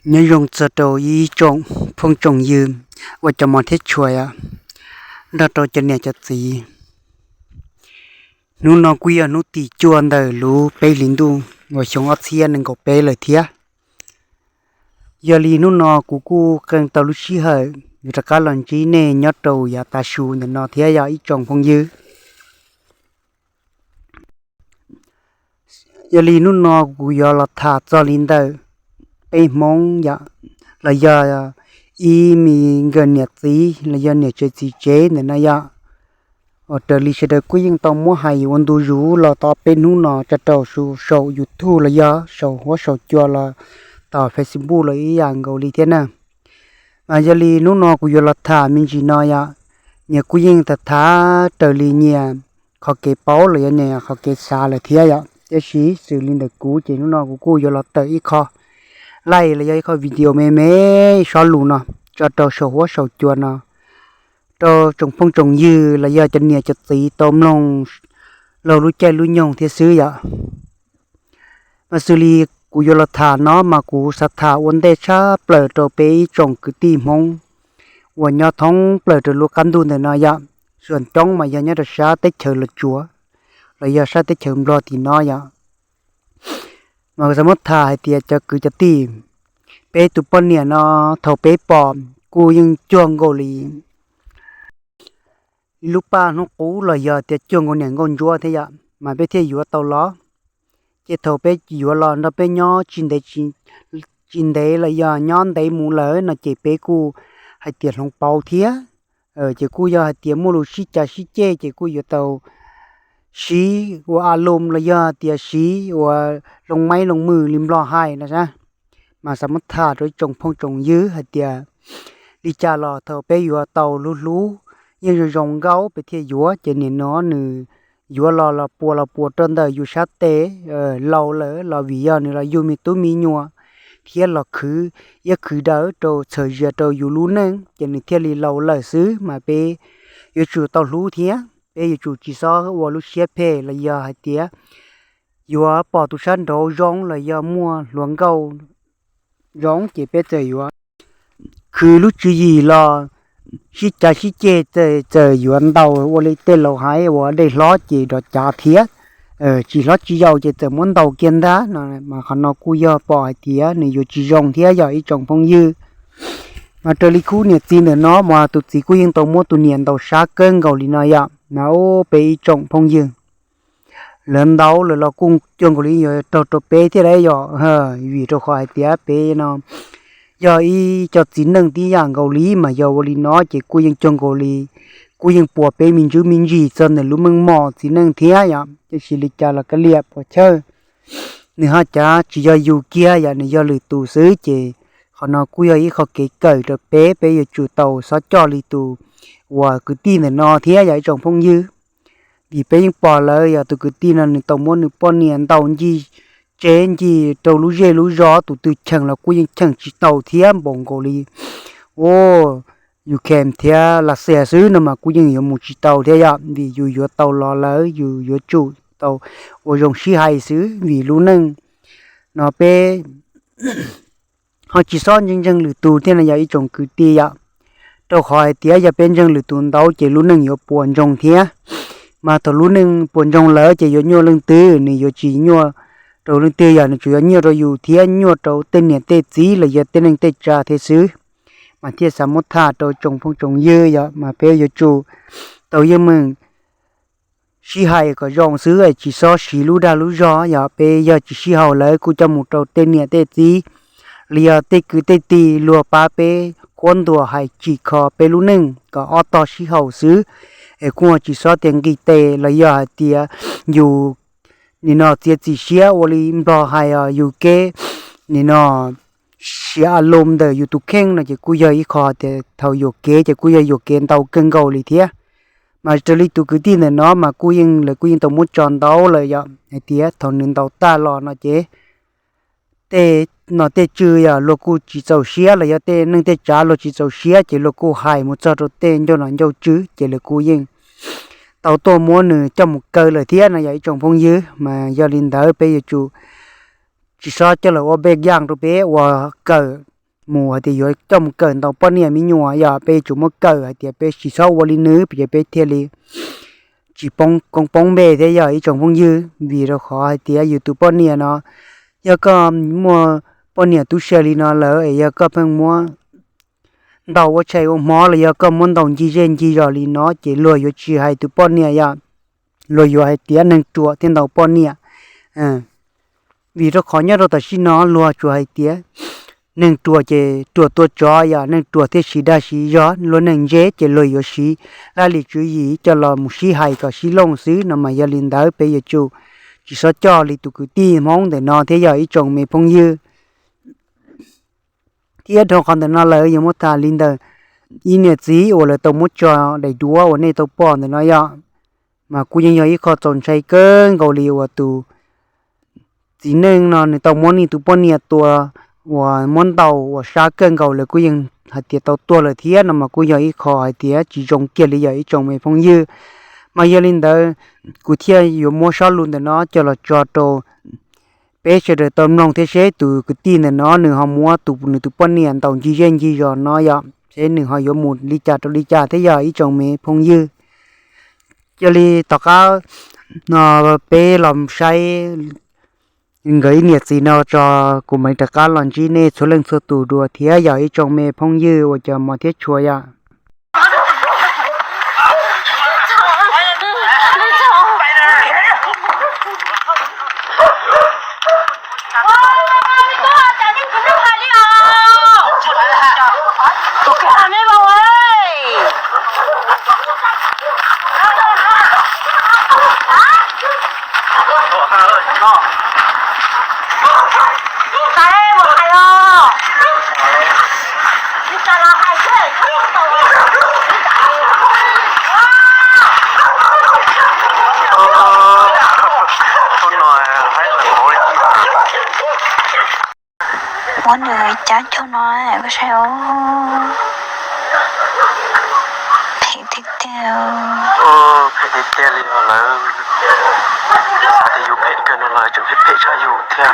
Nyob zoo txog rau ib tsoom phooj tsoom ywg ua cov mos thiab tshua, nrog rau cov niam cov txiv. Hnub no kuj yog hnub tim cuaj ntawm lub peb hlis ntuj uas xyoo ob txhiab nees nkaum peb lawm thiab. Yog li hnub no kuv kuj qee tau lub sij hawm yuav rov qab los ntsib nej nyob rau yav tav su ntawm no thiab yog ib tsoom phooj ywg. Yog li hnub no kuv yuav los tham txog li ntawm peb Hmoob yom, los yog ib me nkawm niam txiv los yog niam tsev txiv tsev ntawm no yom, uas raws li sawv daws kuj yeej tau muab hais ua ntu zus los tau peb hnub no tso rau saum YouTube los yog saum huab saum cua los tom Facebook los ib yam nkaus li thiab na. Mas yog li hnub no kuv yuav los tham me ntsis no yom, nyias kuj yeej tham tham raws li nyias qhov kev paub los yog nyias qhov kev xav lawm thiab yom. Tiam sis xws li ntawm kuv ces hnub no kuv kuj yuav los tawm ib qho live los yog ib qho video me me, sob lus no tso rau saum huab saum cua no rau tsoom phooj tsoom ywg los yog cov niam cov txiv tau mloog laug lub caij lub nyoog thiab xwb yom. Mas xws li kuv yuav los tham no mas kuv xav tham ua ntej tshaj plaws rau peb ib tsoom kwv tij Hmoob uas nyob thoob plaws rau lub qab ntuj ntawm no yom. Txhua coob mas yog nyob rau sab teb chaws Los Tsuas los yog sab teb chaws Nplog tim no yom. Mas kuv xav muab tham hais tias cov kwv cov tij, peb tus poj niam no thaum peb pom kuj yeej cuag nkaus li lub paj hnub qub los yog tias cuag nkaus niam nkauj ntsuab thiab yom, mas peb thiaj yuav tau los. Ces thaum peb yuav los nrog peb nyob tsis ntev los yog nyob ntev mus lawm no ces peb kuj hais tias hloov pauv thiab. Ces kuj yog hais tias muaj lus sib cav sib ceg ces kuj yuav tau siv ua a lom los yog tias siv ua loo maib loo mwj li Nplog hais no sab. Mas xav muab tham rau ib tsoom phooj tsoom ywg hais tias li cas los thaum peb yuav tau hlub hlub yeej zoo zoo nkauj peb thiaj yuav, ces nim no nws yuav los los puas los puas rau ntawm yus sab tes, laus lawm los vim yog nws los yug me tub me nyuam thiab los khwv iab khwv daw rau txhawm zias rau yus lub neej ces nws thiaj li laus lawm xwb. Mas peb yuav tsum tau hlub thiab peb yuav tsum tsis txhob ua lub siab phem los yog hais tias yuav pom tus sab nraud zoo los yog muaj hluas nkauj zoo ces peb txawm yuav khwv lub tswv yim los sib cav sib ceg, txawm yuav ntaus ua li tej laus hais ua dej hlob ces rov cav thiab. Tsis hlob tsis yau ces txawm muab ntaus kiag ntag no. Mas qhov no kuj yog pom hais tias nws yuav tsis zoo thiab yog ib tsoom phooj ywg. Mas raws li khub niam txiv ntawm no mas tus txiv kuj yeej tau muab tus niam ntaus sab kawg nkaus li no yom. Mas peb ib tsoom phooj ywg, lawv ntaus lawm los kuj cuag nkaus li yuav raug rau peb thiab lauj yom. Vim rau qhov hais tias peb no yog ib co txiv neej tib yam nkaus li, mas yog ua li no ces kuj yeej cuag nkaus li kuj yeej puas peb me ntsis me ntsis txog ntawm lub meej mom txiv neej thiab yom. Tiam sis li cas los kav liam puas chawj, nws ho cav tsis yog yus kiag yom, nws yog lwm tus xwb ces qhov no kuj yog ib qho kev kawm rau peb, peb yuav tsum tau xob coj li tus uas kwv tij ntawm no thiab yog ib tsoom phooj ywg. Vim peb yeej pom lawm yog tus kwv tij no nws tau muab nws poj niam ntaus ncig tsev ncig rau lub zej lub zos, tus twg cheem los kuj yeej cheem tsis tau thiab npaum nkaus li ua Ukraine thiab Lav Xias xwb no mas kuj yeej yuav mus tsis tau thiab yom. Vim yus yuav tau los lawm yus yuav tsum tau ua zoo sib hais xwb, vim lub neej no peb ho tsis xob ntseeg ntseeg lwm tus thiab no yog ib tsoom kwv tij yom. Rau qhov hais tias yog peb ntseeg lwm tus ntau ces lub neej yuav puas ntsoog thiab. Mas thaum lub neej puas ntsoog lawm ces yuav nyuaj leej twg, nws yuav tsis nyuaj rau leej twg yog nws tsuas yuav nyuaj rau yus thiab nyuaj rau tej niam tej txiv los yog tej neej tej tsav thiab xwb. Mas thiaj xav muab tham rau tsoom phooj tsoom ywg yom, mas peb yuav tsum tau yeej meem sib hais kom zoo xwb, tsis xob siv lub dag lub zog yom. Peb yog tsis sib haum lawm kuj coj mus rau tej niam tej txiv los yog tej kwv tej tij luag pab peb qhuab ntuas hais tsim kho peb lub neej kom ob tog sib haum xwb. Es kuj tsis xob tias nqis tes los yog hais tias yus nim no txiav txim siab ua li Nplog hais os, yus kev nim no siav a lom ntawm yus tus kheej no ces kuj yog ib qho tias thaum yuam kev ces kuj yog yuam kev ntau kawg nkaus li thiab. Mas raws li tus kwv tij ntawm no mas kuj yeej lawv kuj yeej tau muab tso ntau lawm yom, hais tias thaum nws ntaus tag los no ces tej nom tej tswv yog luag kuj tsis txaus siab los yog tej neej tej tsav luag tsis txaus siab ces luag kuj hais mus txog rau tej ncauj nom ncauj tswv ces lawv kuj yeej tau tuaj muab nws coj mus kaw lawm thiab no yog ib tsoom phooj ywg. Mas yog li ntawd peb yuav tsum tsis xob coj lawv ua pej yaaj rau peb ua kawm mus hais tias yuav coj mus kawm ntaus poj niam me nyuam yom, peb yuav tsum muab kawm hais tias peb tsis txhob ua li nws ces peb thiaj li tsis poob koob poob npe thiab yog ib tsoom phooj ywg. Vim rau qhov hais tias yus tus poj niam no, yog koj muaj poj niam tub se li no lawm es yog koj pheej muab ntaus ua tshais ua hmo los yog koj muab ntaus ncig zej ncig zos li no ces luag yuav tsis hais tus poj niam yom, luag yuav hais tias neeg ruam thiaj ntaus poj niam. Vim rau qhov nyob rau tam sim no luag tsuas hais tias neeg ruam ces ruam tua tsov yom, neeg ruam thiaj siv dag siv zog, luag neeg ntse ces luag yuav siv laj lim tswv yim coj los mus sib hais kom sib looj xwb no mas yog li ntawd peb yuav tsum tsis txhob coj li tus kwv tij Hmoob ntawm no thiab yog ib tsoom me phooj ywg. Thiab dhau qhov ntawm no lawm yuav muab tham li ntawm ib niam txiv uas lawv tau muab tso daim duab uas nej tau pom ntawm no yom, mas kuj yeej yog ib qho txaus ntshai kawg nkaus li uas tus txiv neej no nws tau muab nws tus poj niam tua uas muab ntaus uas sab kawg nkaus lawv kuj yeej hais tias tau tuag lawm thiab no mas kuj yog ib qho hais tias tsis zoo kiag li yog ib tsoom me phooj ywg. Mas yog li ntawd kuv thiaj yuav muab zaj lus ntawm no coj los tso rau peb sawv daws tau mloog thiab seb tus kwv tij ntawm no nws ho muab tus nws tus poj niam ntaus ncig zej ncig zos no yom, seb nws ho yuav mus li cas rau li cas thiab yog ib tsoom me phooj ywg. Cia li tom qab no peb los saib nkawd ib niam txiv no tso, kuv mam rov qab los ntsib nej txhua leej txhua tus dua thiab yog ib tsoom me phooj ywg uas cov mos thiab tshua yom. Muab nws cab caug no, koj saib os. Phem tiag tiag. Phem tiag tiag li os, lawv xav tias yus phem kawg no los tseem phem phem tshaj yus thiab.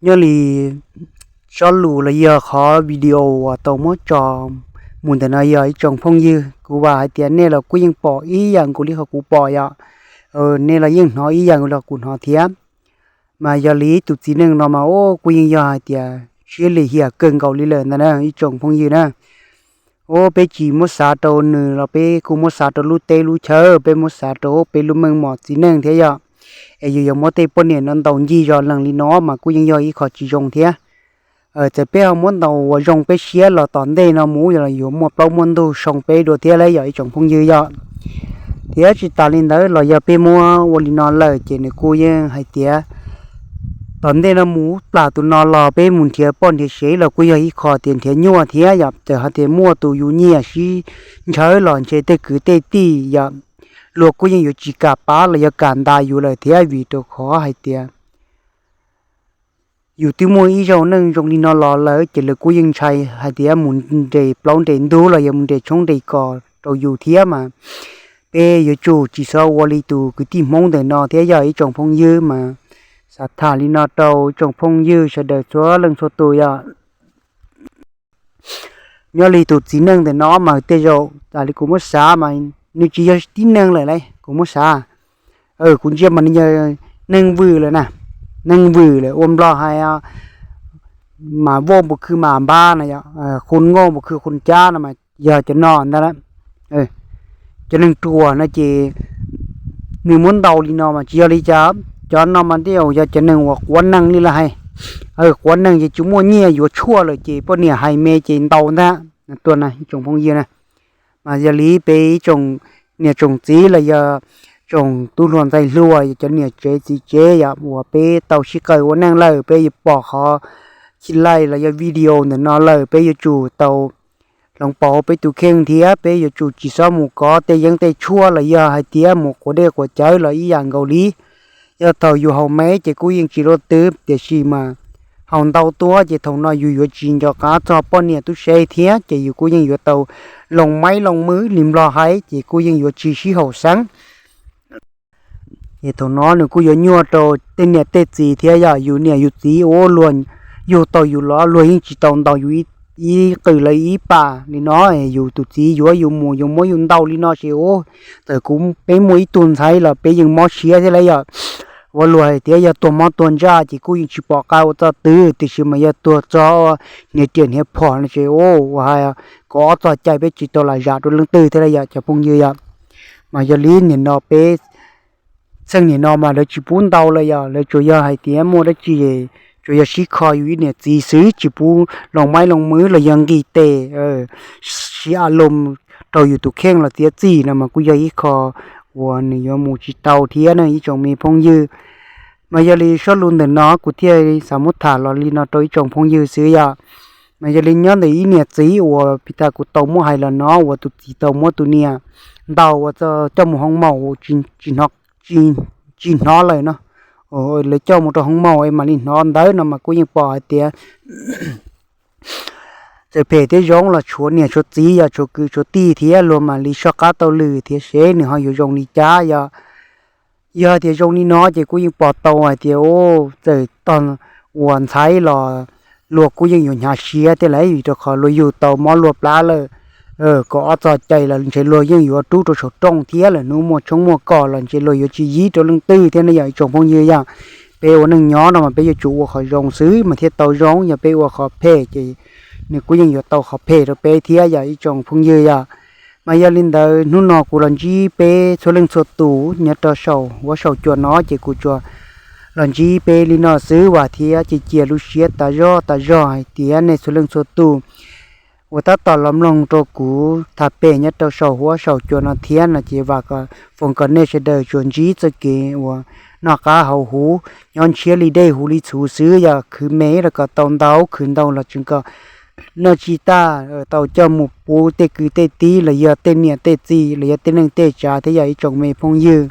Nyob li zaj lus los yog qhov video uas tau muab tso mus ntawm no yog ib tsoom phooj ywg, kuv vam hais tias nej los kuj yeej pom ib yam nkaus li qhov kuv pom yom, nej los yeej hnov ib yam nkaus li qhov kuv hnov thiab. Mas yog li tus txiv neej no mas ua kuj yeej yog hais tias siab lim hiam kawg nkaus li lawm ntag na ib tsoom phooj ywg na. Ua peb tsis muab xav rau nws los peb kuj muab xav rau lub teb lub chaw, peb muab xav rau peb lub meej mom txiv neej thiab yom. Es yus yuav muab tej poj niam no ntaus ncig zos lees li no mas kuj yeej yog ib qho tsis zoo thiab. Txawm peb ho muab ntaus uas zoo peb siab los tom ntej no mus los yuav muaj plaub muaj ntug soo peb dua thiab lauj yog ib tsoom phooj ywg yom. Thiab tsis tas li ntawd los yog peb muab ua li no lawm ces nws kuj yeej hais tias tom ntej no mus plam tus no los peb mus nrhiav poj nrhiav sev los kuj yog ib qho tias nrhiav nyuaj thiab yom. Txawm hais tias muaj tus yus nyiam sib ntshaw los ntshe tej kwv tej tij yom, luag kuj yeej yuav tsis kam pab los yog kam ntas yus lawm thiab vim rau qhov hais tias yus twb muaj ib zaug neej zoo li no los lawm ces lawv kuj yeej ntshai hais tias mus nres plaub nres ntug los yog mus nres tshoob nres kos rau yus thiab mas. Peb yuav tsum tsis txhob ua li tus kwv tij Hmoob ntawm no thiab yog ib tsoom phooj ywg mas. Xav tham li no rau ib tsoom phooj ywg sawv daws txhua leej txhua tus yom. Nyob li tus txiv neej ntawm no mas tej zaum tas li kuv muab xav mas nws tsis yog tib neeg lawm lauj kuv muab xav. Kuv ntsia mas nws yog neeg vwm lawm na, neeg vwm lawm ua Nplog hais mas voj npu khw mas npab na yom, khun ngoj npu khw khun cab no mas yog cov no ntag. Cov neeg ruam no ces nws muab ntaus li no mas tsis yog li cas, cov no mas tej zaum yog cov neeg uas quav neeg li lawm hais. Quav neeg ces tsis muaj nyiaj yuav tshuaj lawm ces poj niam hais me ces ntaus ntag. Tuaj na ib tsoom phooj ywg na, mas yog li peb ib tsoom niam tsoom txiv los yog tsoom tub hluas ntxhais hluas, cov niam tsev txiv tsev yom, uas peb tau sib qawm ua neej lawm peb yuav pom qhov chij laij los yog video ntawm no lawm peb yuav tsum tau hloov pauv peb tus kheej thiab peb yuav tsum tsis txhob mus kov tej yeeb tej tshuaj los yog hais tias mus quav dej quav cawv los ib yam nkaus li. Yog thaum yus haus me ces kuj yeej tsis luaj twg, tiam sis mas haus ntau tuaj ces thaum no yus yuav tsis nco qab txog poj niam tub se thiab, ces yus kuj yeej yuav tau loo maib loo mw li Nplog hais, ces kuj yeej yuav tsis sib haum xeeb. Ces thaum no nws kuj yuav nyuaj rau tej niam tej txiv thiab yom. Yus niam yus txiv ua luag yug tau yus los luag yeej tsis tau ntaus yus ib qws los ib pas li no. Yus tus txiv yuav yus mus yuav muab yus ntaus li no ces ua, txawm kuv peb muaj ib tug ntxhais los peb yeej mob siab thiab lauj yom. Ua luag hais tias yog tuag mob tuag ntsaj ces kuj yeej tsis pom qab ua txoj twg, tiam sis mas yog tuag txog hniav riam hniav phom no ces ua, ua hais kom ob txog cai peb tsis tau lam zam rau leej twg thiab lauj yom cov phooj ywg yom. Mas yog li nim no peb txheej nim no mas lawv tsis pub ntaus lawm yom, lawv tsuas yog hais tias muaj dab tsi tsuas yog sib kho yus ib niam txiv xwb, tsis pub loo maib loo mw los yog nqis tes, sib a loo rau yus tus kheej los txiav txim no mas kuj yog ib qho uas nws yuav mus tsis tau thiab na ib tsoom me phooj ywg. Mas yog li zaj lus ntawm no kuv thiaj xav muab tham los li no rau ib tsoom phooj ywg xwb yom. Mas yog li nyob ntawm ib niam txiv uas pis tas kuv tau muab hais los no uas tus txiv tau muab tus niam ntaus uas coj mus hoo maum tsis hnov lawm no, lawv coj mus rau hoo maum mam li hnov ntawd no mas kuj yeej pom hais tias txawm phem thiab zoo los tshuav niam tshuav txiv yog tshuav kwv tshuav tij thiab luag mam li soj qab tau lwm thiab seb nws ho yuav zoo li cas yom. Yog tias zoo li no ces kuj yeej pom tau hais tias txawm tog ua ntxhais los luag kuj yeej yuav hnyav siab thiab lauj, vim rau qhov luag yug tau mob luag plab lawm, kom ob txog cai los ntshe luag yeej yuav rub rau saum rooj thiab lawm, hnub muaj tshoob muaj kos los ntshe luag yuav tsis yib rau leej twg thiab ne yom ib tsoom phooj ywg yom. Peb ua neej nyob no mas peb yuav tsum ua qhov zoo xwb mas thiaj tau zoo, yog peb ua qhov phem ces nws kuj yeej yuav tau qhov phem rau peb thiab yom ib tsoom phooj ywg yom. Mas yog li ntawd hnub no kuv los ntsib peb txhua leej txhua tus nyob rau saum huab saum cua no ces kuv tsuas los ntsib peb li no xwb vam thiab cia cia lub siab tas zog tas zog hais tias nej txhua leej txhua tus uas tab tom los mloog rau kuv tham pem nyob rau saum huab saum cua no thiab no ces vam kom foom kom nej sawv daws tsuas ntsib txoj kev uas noj qab haus huv, nyob ntshiab li dej huv li txhuv xwb yom, khwv me los kom tau ntau, khwv ntau los tseem kom noj tsis tag tau coj mus pub tej kwv tej tij los yog tej niam tej txiv los yog tej neej tej tsav thiab yog ib tsoom me phooj ywg.